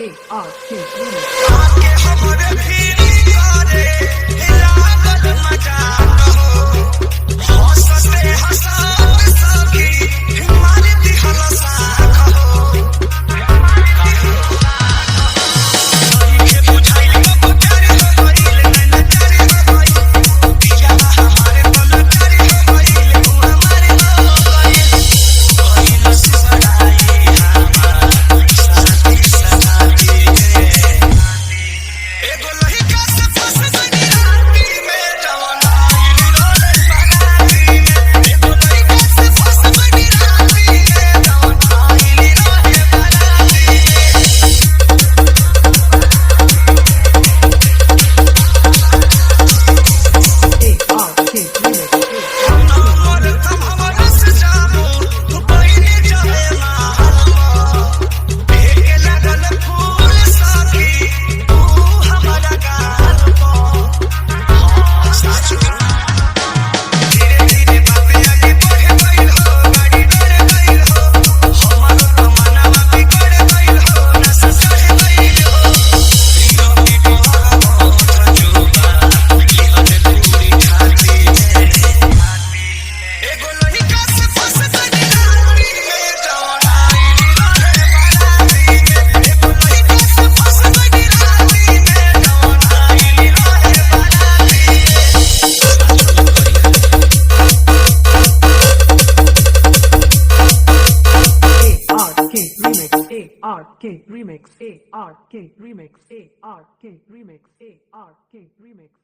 A R K Remix. आके हमरे भीरी करे लागल मजाक हो। हंसते हंसत सखी मार दिहल साख हो। के बुझाइल बाबू प्यार हो गइल, नैना प्यार हो गइल। दिया हमारे तोला प्यार हो गइल, तू हमारे हो गइल। कहिल सराई हमार साथी साथी रे। एगो लइका से फंस गई राती में, जवन आइल रोले बाराती में। एगो लइका से फंस गई राती में, जवन आइल रोले बाराती में। A R K Remix. हमर हमर से जामो तू पहिले जाए मालवा। देखे लगल फूल साथी तू हमारा गाल पो। साचू धीरे धीरे बात आगे बढ़ गइल हो, गाड़ी डर गइल हो। हमर तमन्ना बिगड़ गइल हो, नशा चढ़ गइल हो। दिलों की डोर बहुत जुबा लिहन पूरी छाती में। एगो लइका से फंस गई राती में, जवन आइल रहे बाराती में। एगो लइका से फंस गई राती में, जवन आइल रहे बाराती में। A R K Remix. A R K Remix. A R K Remix. A R K Remix. A R K Remix.